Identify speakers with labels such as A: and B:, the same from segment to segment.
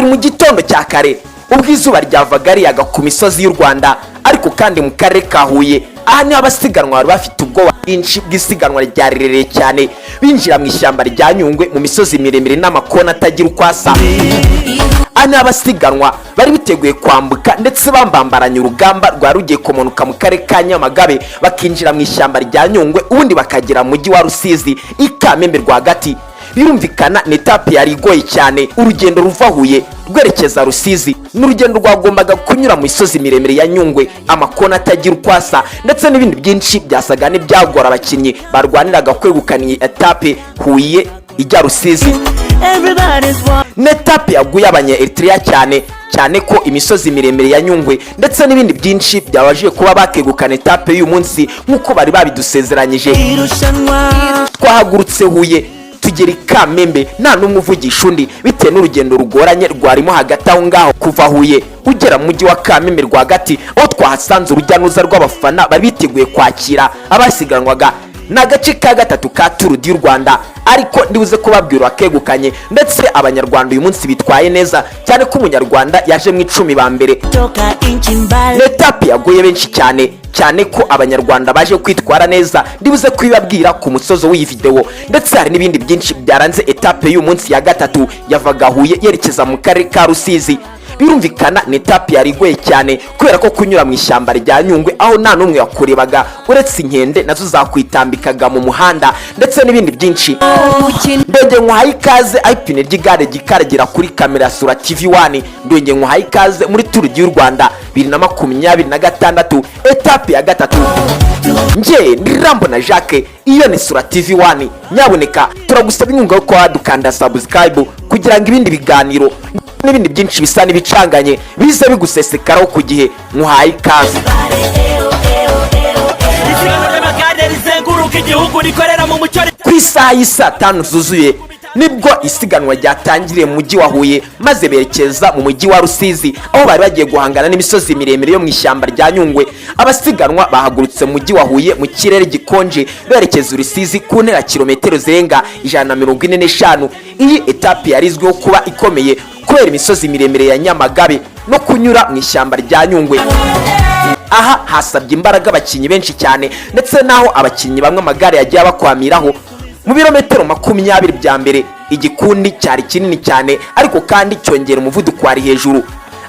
A: Hari mu gitondo cya kare, ubwo izuba ryavaga riyaga ku misozi y'u Rwanda, ariko kandi mu karere ka Huye. Aha niho abasiganwa bari bafite ubwoba bwinshi bw'isiganwa rya rirerire cyane, binjira mu ishyamba rya Nyungwe, mu misozi miremire n'amakona atagira uko asa. Aha niho abasiganwa bari biteguye kwambuka ndetse bambambaranye urugamba rwari rugiye kumanuka mu karere ka Nyamagabe, bakinjira mu ishyamba rya Nyungwe, ubundi bakagera mu mujyi wa Rusizi i Kamembe rwagati. Birumvikana ni étape yari igoye cyane. Urugendo ruva Huye rwerekeza Rusizi ni urugendo rwagombaga kunyura mu misozi miremire ya Nyungwe, amakona atagira uko asa, ndetse n'ibindi byinshi byasaga n'ibyagora abakinnyi barwaniraga kwegukana iyi étape Huye ijya Rusizi.
B: Everybody's
A: Ni étape yaguye abanya Eritrea cyane cyane ko imisozi miremire ya Nyungwe ndetse n'ibindi byinshi byabajije kuba bakegukana étape y'uyu munsi nk'uko bari babidusezeranyije.
B: Irushanwa.
A: Twahagurutse Huye tugera i Kamembe nta n'umwe uvugisha undi, bitewe n'urugendo rugoranye rwarimo hagati aho ngaho kuva Huye ugera mu mujyi wa Kamembe rwagati, aho twahasanze urujya n'uruza rw'abafana bari biteguye kwakira abasiganwaga. Ni agace ka gatatu ka Tour du Rwanda, ariko ndibuze kubabwira uwakegukanye. Ndetse Abanyarwanda uyu munsi bitwaye neza cyane, ko Umunyarwanda yaje mu 10 ba mbere.
B: Toka inchi mbali.
A: Ni étape yagoye benshi cyane cyane, ko Abanyarwanda baje kwitwara neza. Ndibuze kubibabwira ku musozo w'iyi videwo. Ndetse hari n'ibindi byinshi byaranze étape y'uyu munsi ya gatatu yavaga Huye yerekeza mu karere ka Rusizi. Birumvikana ni étape yari igoye cyane, kubera ko kunyura mu ishyamba rya Nyungwe, aho nta n'umwe wakurebaga uretse inkende nazo zakwitambikaga mu muhanda, ndetse n'ibindi byinshi. Ndongeye nkuhaye ikaze aho ipine ry'igare ryikaragira kuri kamera ya Sura TV One. Ndongeye nkuhaye ikaze muri Tour du Rwanda 2026, étape ya gatatu. Njye ndi Rambo na Jacques, iyo ni Sura TV One. Nyaboneka turagusaba inkunga yo kuba wadukanda subscribe, kugira ngo ibindi biganiro n'ibindi byinshi bisa n'ibicanganye bize bigusesekaraho ku gihe. Nkuhaye ikaze.
B: Isiganwa ry'amagare rizenguruka igihugu, rikorera mu mucyo.
A: Ku isaha y'isaa 5 zuzuye nibwo isiganwa ryatangiriye mu mujyi wa Huye, maze berekeza mu mujyi wa Rusizi, aho bari bagiye guhangana n'imisozi miremire yo mu ishyamba rya Nyungwe. Abasiganwa bahagurutse mu mujyi wa Huye mu kirere gikonje, berekeza Rusizi ku ntera kilometero zirenga 145. Iyi étape yari izwiho kuba ikomeye kubera imisozi miremire ya Nyamagabe no kunyura mu ishyamba rya Nyungwe. Aha hasabye imbaraga abakinnyi benshi cyane, ndetse n'aho abakinnyi bamwe amagare yagiye abakwamiraho. Mu birometero 20 bya mbere igikundi cyari kinini cyane, ariko kandi cyongera umuvuduko wari hejuru.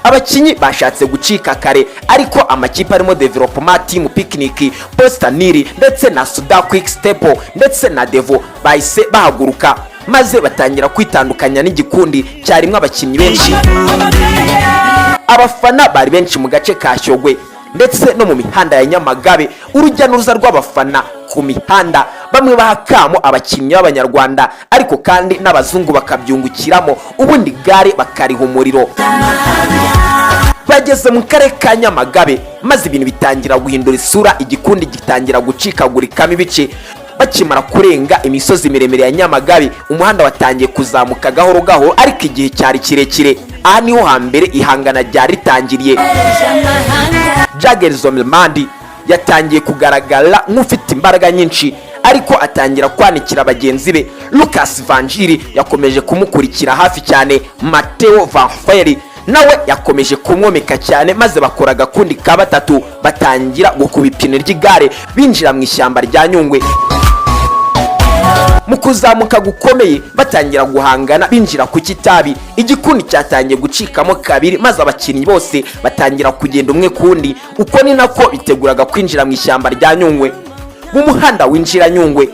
A: Abakinnyi bashatse gucika kare, ariko amakipe arimo Development Team Picnic, PostNL, ndetse na Soudal Quick Step, ndetse na Devo bahise bahaguruka, maze batangira kwitandukanya n'igikundi cyarimo abakinnyi benshi. Abafana bari benshi mu gace ka Shyogwe ndetse no mu mihanda ya Nyamagabe. Urujya n'uruza rw'abafana ku mihanda, bamwe baha akamo abakinnyi b'Abanyarwanda, ariko kandi n'abazungu bakabyungukiramo, ubundi gare bakariha umuriro. Bageze mu karere ka Nyamagabe, maze ibintu bitangira guhindura isura, igikundi gitangira gucikagurikamo ibice. Bakimara kurenga imisozi miremire ya Nyamagabe, umuhanda watangiye kuzamuka gahoro gahoro, ariko igihe cyari kirekire. Aha niho hambere ihangana ryari ritangiriye. Jagger Zomermand yatangiye kugaragara nk'ufite imbaraga nyinshi, ariko atangira kwanikira bagenzi be. Lucas Van Gil yakomeje kumukurikira hafi cyane. Mateo Van Feri nawe yakomeje kumwomeka cyane, maze bakora agakundi ka batatu, batangira gukuba ipine ry'igare, binjira mu ishyamba rya Nyungwe. Mu kuzamuka gukomeye batangira guhangana, binjira ku Kitabi. Igikundi cyatangiye gucikamo kabiri, maze abakinnyi bose batangira kugenda umwe kundi. Uko ni nako biteguraga kwinjira mu ishyamba rya Nyungwe. Mu muhanda winjira Nyungwe,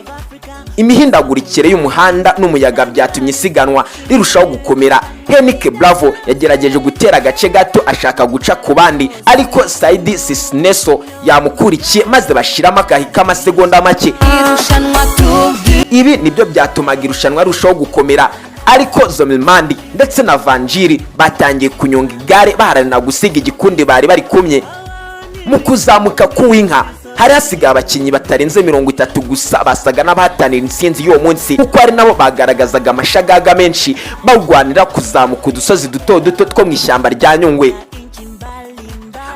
A: imihindagurikire y'umuhanda n'umuyaga byatumye isiganwa rirushaho gukomera. Henike Bravo yagerageje gutera agace gato, ashaka guca ku bandi, ariko Saidi Sisineso yamukurikiye, maze bashiramo agahi k'amasegonda make.
C: Irushanwa Tour du
A: Ibi nibyo byatumaga irushanwa rirushaho gukomera, ariko Zomermand ndetse na Van Gil batangiye kunyonga igare, baharanira gusiga igikundi bari bari kumwe. Mu kuzamuka k'uwinka hari hasigaye abakinnyi batarenze 30 gusa basaga n'abahatanira intsinzi y'uwo munsi, kuko ari nabo bagaragazaga amashagaga menshi, barwanira kuzamuka udusozi duto duto two mu ishyamba rya Nyungwe.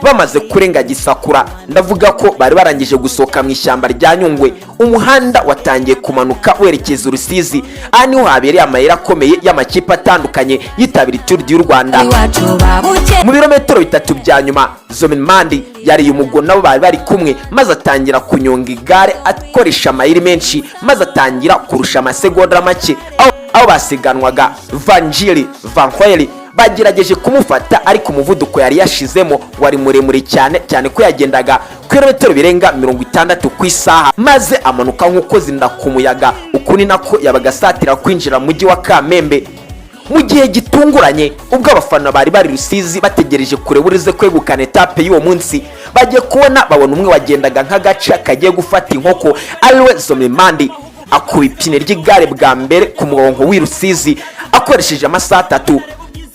A: Bamaze kurenga Gisakura, ndavuga ko bari barangije gusohoka mu ishyamba rya Nyungwe, umuhanda watangiye kumanuka werekeza Rusizi. Aha niho habereye amayeri akomeye y'amakipe atandukanye yitabira Tour du Rwanda.
C: Iwacu babuke.
A: Mu birometero 3 bya nyuma, Zomermaand yariye umugo nabo bari bari kumwe, maze atangira kunyonga igare akoresha amayeri menshi, maze atangira kurusha amasegonda make aho basiganwaga. Van Gilles, Van Hoel bagerageje kumufata, ariko umuvuduko yari yashizemo wari muremure cyane, cyane ko yagendaga ku birometero birenga 60 ku isaha, maze amanuka nk'uko zinda ku muyaga. Uku ni nako yabaga asatira kwinjira mu mujyi wa Kamembe. Mu gihe gitunguranye, ubwo abafana bari bari Rusizi bategereje kureba urize kwegukana etape y'uwo munsi, bagiye kubona babona umwe wagendaga nk'agace kagiye gufata inkoko, ariwe Zomermaand, akuba ipine ry'igare bwa mbere ku murongo w'i Rusizi akoresheje amasaha 3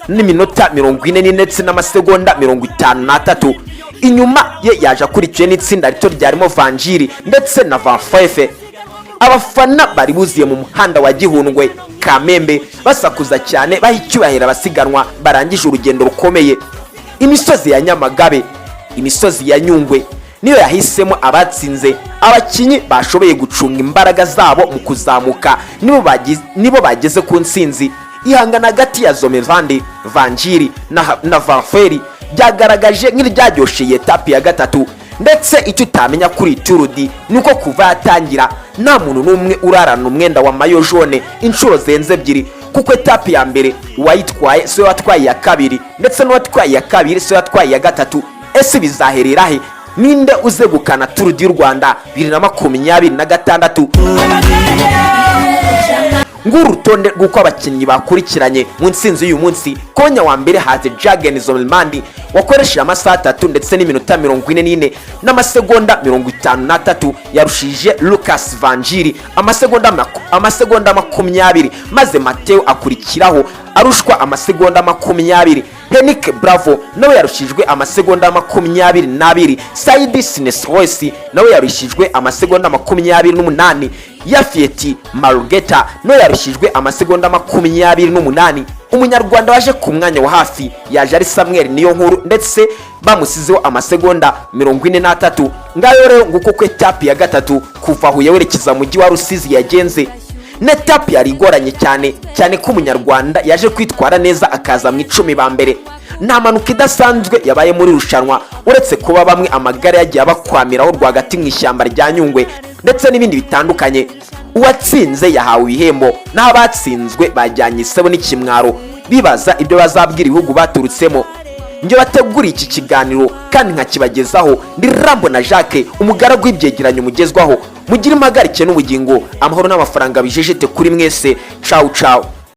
A: n'iminota 44 ndetse n'amasegonda 53. Inyuma ye yaje akurikiwe n'itsinda rito ryarimo Van Gilles ndetse na Van Fefe. Abafana bari buzuye mu muhanda wa Gihundwe Kamembe, basakuza cyane, baha icyubahiro abasiganwa barangije urugendo rukomeye. Imisozi ya Nyamagabe, imisozi ya Nyungwe niyo yahisemo abatsinze. Abakinnyi bashoboye gucunga imbaraga zabo mu kuzamuka nibo bageze ku ntsinzi. Ihangana hagati ya Zondervan, Van Gilles na Van Feri byagaragaje nk'iryaryoshye etape ya gatatu. Ndetse icyo utamenya kuri Tour du ni uko kuva yatangira nta muntu n'umwe urarana umwenda wa maillot jaune inshuro zirenze ebyiri, kuko etape ya mbere uwayitwaye siwe watwaye iya kabiri, ndetse n'uwatwaye iya kabiri siwe watwaye iya gatatu. Ese bizaherera he? Ninde uzegukana Tour du Rwanda 2026? Nguru urutonde rw'uko abakinnyi bakurikiranye mu ntsinzi y'uyu munsi. Konya wa mbere haze Jurgen Zomermaand wakoresheje amasaha 3 ndetse n'iminota 44 n'amasegonda 53. Yarushije Lucas Van Gilles amasegonda 20, maze Mateo akurikiraho arushwa amasegonda 20. Henike Bravo nawe yarushijwe amasegonda 22. Saidi Sinesroes nawe yarushijwe amasegonda 28. Yafieti Marugeta nawe yarushijwe amasegonda 28. Umunyarwanda waje ku mwanya wa hafi yaje ari Samuel Niyonkuru, ndetse bamusizeho amasegonda 43. Ngayo rero, nguko uko etape ya gatatu kuva Huye werekeza mu mujyi wa Rusizi yagenze. N'etape yari igoranye cyane cyane, ko umunyarwanda yaje kwitwara neza akaza mu 10 ba mbere. Nta mpanuka idasanzwe yabaye muri rushanwa, uretse kuba bamwe amagare yagiye abakwamiraho rwagati mu ishyamba rya Nyungwe ndetse n'ibindi bitandukanye. Uwatsinze yahawe ibihembo, n'aho abatsinzwe bajyanye isebo n'ikimwaro, bibaza ibyo bazabwira ibihugu baturutsemo. Njye bateguriye iki kiganiro kandi nkakibagezaho ndi Rambo na Jacques, umugaragu w'ibyegeranyo mugezwaho. Mugire impagarike n'ubugingo, amahoro n'amafaranga bijejete kuri mwese. Cawu cawu.